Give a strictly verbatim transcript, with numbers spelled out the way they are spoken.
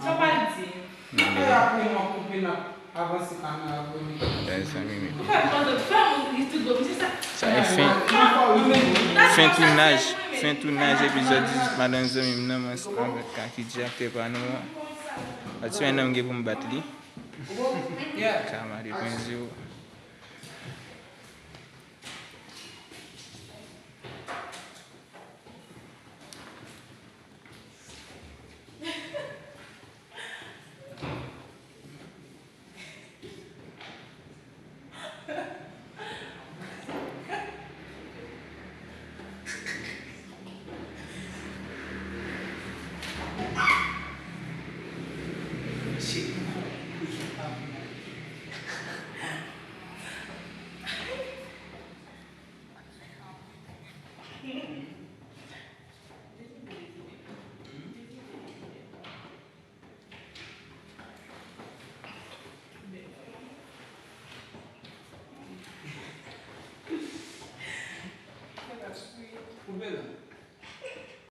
Sa pa l di. Fè apre mwen koupe n ap avanse kamera pou li. Bèl zanmi m. Ou fè m pandan fè moun li tout bon, se sa. Sa e fen, fen tounaj, fen tounaj epizòd dizuit Madanm Zanmi m nan, mwen ansanm avèk Kaki Jack te pa nou an. Atye yon nonm gen pou m bat li. Yeah. Kama de pwen zewo.